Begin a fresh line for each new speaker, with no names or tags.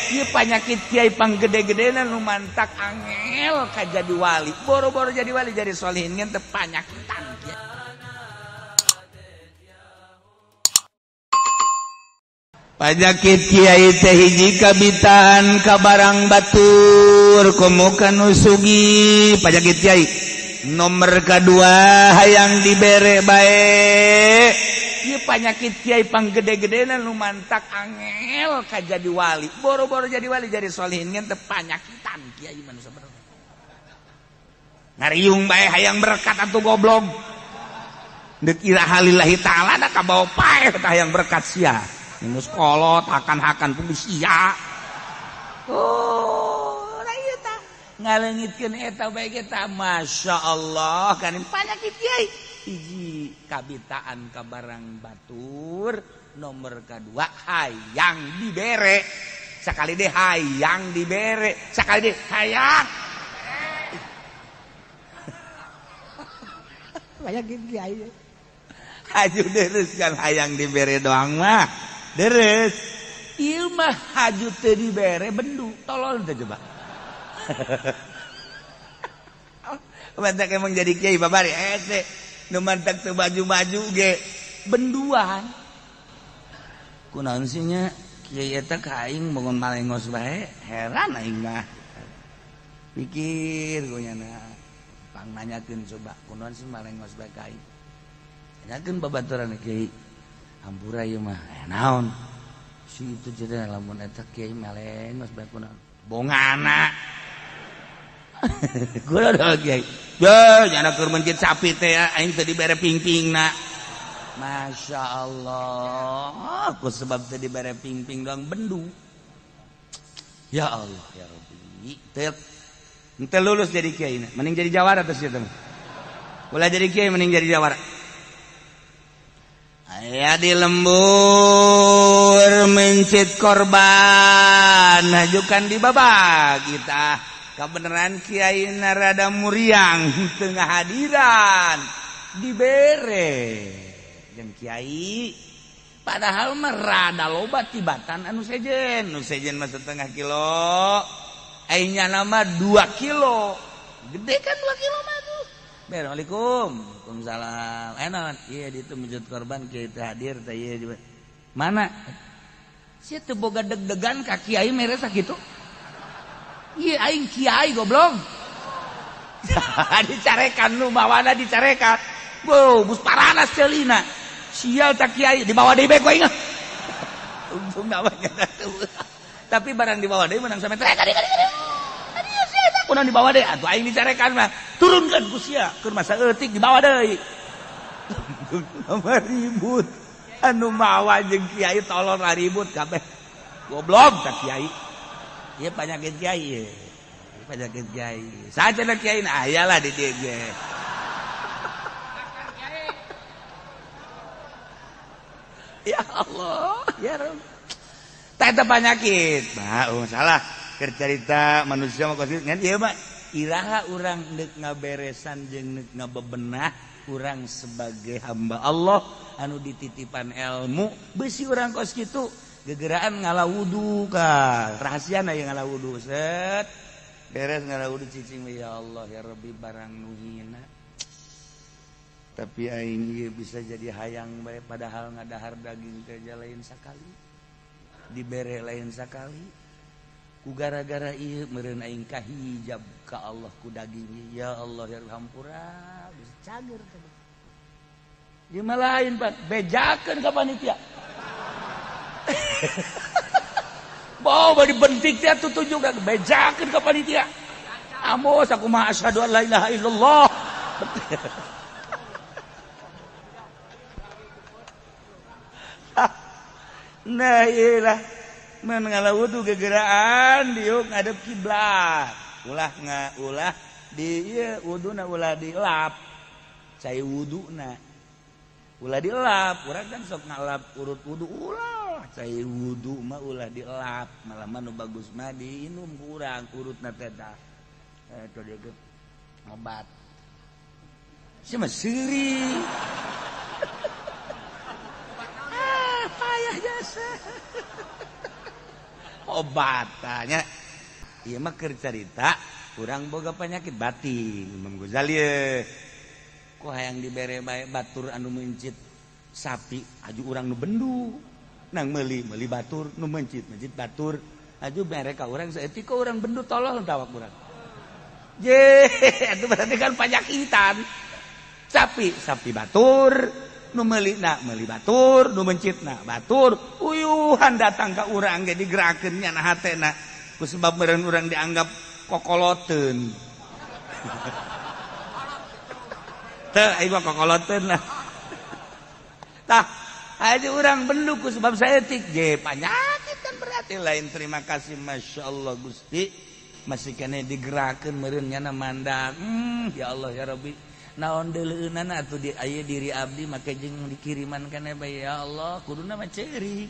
Ieu panyakit kiai panggede-gedena nu mantak angel ka jadi wali. Boro-boro jadi wali jadi solihin ngan teu panyakitan kiai. Panyakit kiai teh hiji kabitaan ka barang batur komo ka nu sugih. Panyakit kiai nomor kadua hayang dibere bae. Ieu panyakit kiai panggede-gedena nu mantak angel ka jadi wali. Boro-boro jadi wali jadi solihin ngan teu panyakitan kiai mah nu sabenerna. Ngariung bae hayang berkat atuh goblok. Deuk iraha lillahi ta'ala da kabawa paeh tah hayang berkat sia. Ngus kolot hakan-hakan pun sia. Oh, nah ieu tah ngaleungitkeun eta bae ge tah masyaallah kan panyakit kiai. Hiji kabitaan ka barang batur, nomor kadua hayang dibere. Sakali deh hayang dibere, sakali deh hayang. Panyakit kiai. Haju deres kan hayang dibere doang mah. Deres ieu mah haju teu dibere bendu tolol teh coba. Mantak emang jadi kiai babari hese nu mantak teu baju-baju ge benduan. Kunaon sih nya kiai eta ka aing bangun malengos bae heran aing mah. Pikir ku nyana pang nanyakeun coba kunaon sih malengos bae ka aing. Nanyakeun babaturan kiai. Hampura ieu mah naon si itu jadi lamun eta kiai malengos bae kunaon bongana. Gua udah kiai ye nyana keur mencit sapi teh aing teu dibere pingpingna. Masya Allah ku sebab teu dibere pingping doang bendu. Ya Allah ya Rabbi teu teu lulus jadi kiai mending jadi jawara teh sia teh. Ulah jadi kiai mending jadi jawara. Aya di lembur mencit korban hajukan di babak kita kebenaran kiai narada muriang tengah hadiran dibere jeung kiai padahal mah rada loba tibatan anu sejen nu sejen mah setengah kilo ai nyana mah 2 kilo gede kan 2 kilo mah tuh. Assalamualaikum. Waalaikumsalam. Enak, iya di itu mujud korban kiai teh hadir teh ieu mana? Sia teu boga deg-degan ka kiai mere sakitu. Ieu aing kiai goblok. Dicarekan nu bawana dicarekan. Wow, bus paranas ceulina. Sial tak kiai dibawa deui bae ku aing. Untung namanya tapi barang dibawa deui menang sampe teh kadi. Kunaon dibawa deui atuh aing dicarekan mah turunkeun ku sia keur masa eutik dibawa deui. Ribut anu mawa jeung kiai tolol ribut kabeh. Goblok ka kiai. Ieu panyakit kiai ieu. Panyakit kiai. Saha cenah kiai na aya lah di dieu ge. Ya Allah, ya Rabb. Tah eta panyakit. Bah, oh, salah. Keur carita manusia mah kos ngan ieu mah iraha urang deuk ngaberesan jeung deuk ngabebenah urang sebagai hamba Allah anu dititipan ilmu beusi urang kos kitu gegeraan ngala wudu ka rahasiana ieu ngala wudu set beres ngala wudu cicing ya Allah ya Rabbi barang nu hina tapi aing ieu bisa jadi hayang bae padahal ngadahar daging teh lain sakali dibere lain sakali ku gara-gara ieu meureun aing kahijab ka Allah ku daging ya Allah ya hampura bisa cager teh. Ieu mah lain Pak bejakeun ka panitia. Bawa dibentik teh tutujuk bejakeun ka panitia. Amos aku mah asyhadu an la ilaha illallah. Nah ieu lah men ngala wudu gegeraan diuk ngadep kiblat ulah nga ulah di ieu wuduna ulah dilap cai wuduna ulah dilap urang kan sok ngalap urut wudu ulah cai wudu mah ulah dilap malah mah nu bagus mah diinum ku urang urutna teh tah eta dia ge obat sia mah seuri. Ah payah jasa. Obat tanya. Ieu mah keur carita urang boga penyakit batin Imam Ghazali ye. Ku hayang dibere bae batur anu mencit sapi aju urang nu bendu. Nang meuli meuli batur nu mencit mencit batur aju mere ka urang saeutik urang bendu tolol tawak urang. Je, itu berarti kan panyakitan. Sapi, sapi batur, nu meuli na meuli batur, nu mencitna batur, uyuhan datang ka urang ge digerakeun nya na hatena. Ku sebab meureun urang dianggap kokoloteun. Teu aing mah kokoloteun lah. Tah, aja urang bendu ku sebab saeutik je panyakit kan berarti lain terima kasih masyaallah Gusti. Masih kene digerakeun meureun nyana mandak. Ya Allah ya Rabbi. Naon deuleueunana atuh di aya diri abdi make jeung dikiriman kana bae ya Allah kuduna mah ceurik.